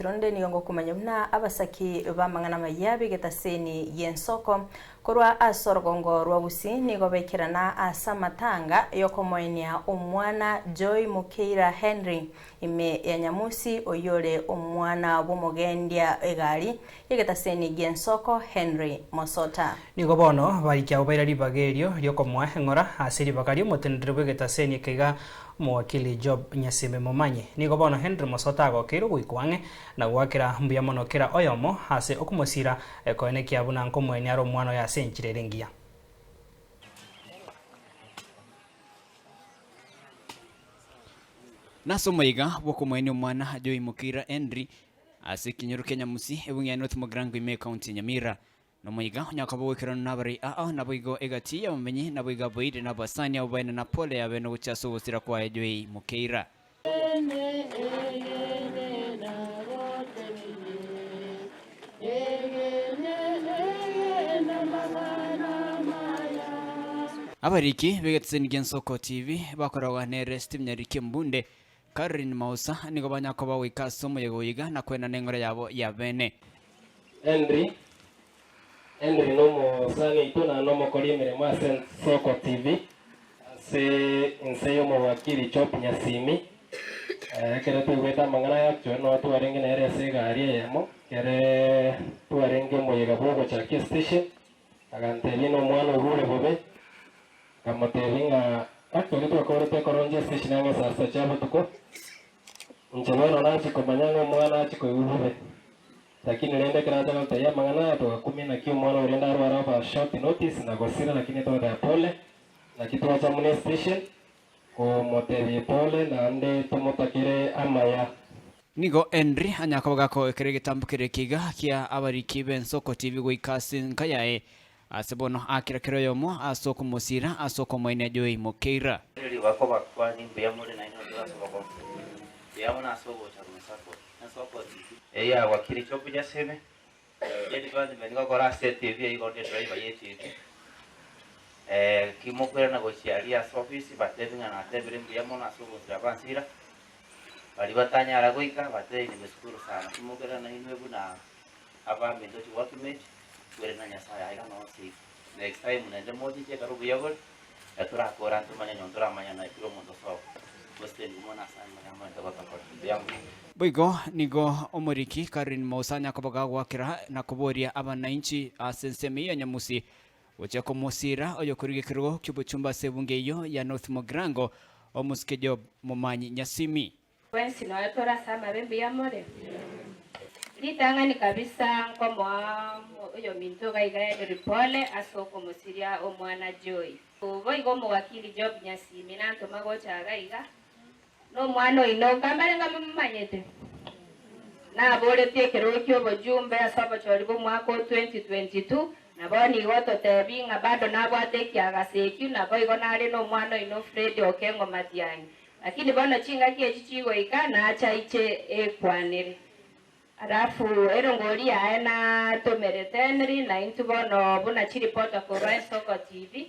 ronde nigo ngokomanya buna abasaki b'amang'ana amaya b'egetaseni gi'ensoko korwa ase orogongo rwa Gusii nigo baikerana ase amatanga y'okomoenia omwana Joy Mukeira Henry ime ya Nyamusi oyio ore omwana bw'omogendia egari y'egetaseni gi'ensoko Henry Mosota. Nigo bono barikia abwo baira ribaga erio ri'okomoa eng'ora ase ribaga ri'omoteneneri bw'egetaseni eke iga Omowakili Job Nyasimbe Momanyi. Nigo bono Henry Mosota agokeirwe goikwa ang'e na goakera mbuya mono kera oyomo ase okomosira koenekia buna nkomoenia are omwana oye ase enchera ere engiya. Nase omoyega bw'okomoenia omwana Joy Mukeira Henry ase ekenyoro kia Nyamusi, ebung'e ya North Mugirango ime ekaunti ya Nyamira. Nomoiga onye akaba ogoikeranu nabarai aa, naboigo egati y'abamenyi, naboigo abairi na abasani abo baene na pole y'abene gochia ase ogosira kwaye Joei Mokeira. Abariki b'egetiseni gi'Ensoko TV bakoragwa nere Steve Nyariki Mbunde, Caroline Mausa nigo banya koba goika ase omoyega oyo iga na koenana eng'ora yabo y'abene. Henry, Henry nomosani oito naende omokori emeremo ase Ensoko TV ase inse y'omowakili Job Nyasimi. Ekero twaigwete amang'ana aya actually noo twarenge nere ase egari eyemo ekere twarenge omoyega bwogochakia estation, agantebia nomwana orure bobe, nkamotebia ng'a actually twakorete ekoronji estation ang'e saa sita chia botuko, inche bono nachia komanya ng'a omwana achia koigwa bobe. Lakini rende ekero acha gotebia amang'ana aya togakumia naki omwana oria rende arware over short notice na gosira lakini togoteba pole naki twacha buna estation komotebia pole naende tomotakere amaya. Nigo Henry anyakoba gakoegekera egetambo keria ekiga kia abariki b'ensoko TV goika ase enka yaye, ase bono akera kera oyomo ase okomosiira ase okomoenia Joy Mokeira. Rirorio bakobakwani mbuya more nainwe ase obokong'u, mbuya mono ase ogocha gw'ensako. Eya wakili Job Nyasebe, ye department ngokora ase etv eyio igo nde driver ye etv. Kimokoirana gochia aria ase office batebi ng'a natebire mbuya mono ase ogonsira bansira, baria batanyara goika batebi nimeshukuru sana. Kimokoirana nainwe buna abaminto chiworkmate, kwerena Nyasaye aiga noo safe. Next time naende mochiche ekero obuya bore. Etorakora ntomanye onye ntoramanya naye kera omonto sobo. Gose mono ase amang'ana amaete gotokora. Mbuya mono. Boigo nigo omoriki Caroline Mausa anyakoba gagoakera na koboria abanainchi ase ensemo eyio ya Nyamusi gochia komosiira oyokorigia ekerogo ki'obochumba ase ebunge eyio ya North Mugirango omosike Job Momanyi Nyasimi. Twensi nonya tore ase amabe mbuya more? Ritang'ani kabisa nkomoa oyominto iga iga Henry pole ase okomosiria omwana Joy. Boigo omowakili Job Nyasimi nantoma gocha iga iga nomwana oino nkambare nga momomanyete? Naboretie ekerogo ki'obojumbe ase obochori bw'omwaka o 2022 na bono igo ototebi ng'a bado nabwate ekiagasa ekio naboigo nare nomwana oino Fred Okengo Matiang'i. Lakini bono chingaki echi chigoika nacha iche ekwanere. Alafu erongori yaye natomerete Henry na intwe bono buna chiripota korwa Ensoko TV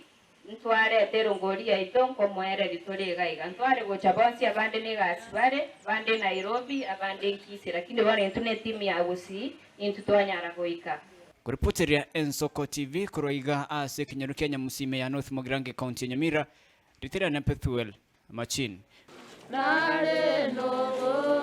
ntwarete erongori yaito nkomoereria tore iga iga. Ntware gocha bonsi abande negasi bare, abande Nairobi, abande Kisii lakini bono intwe ne team ya Gusii intwe twanyara goika. Koripoteria Ensoko TV korwa iga ase ekenyoro kia Nyamusime ya North Mugirango Ecounty ya Nyamira, Ritera na Pethuel Machin. Nare nobo.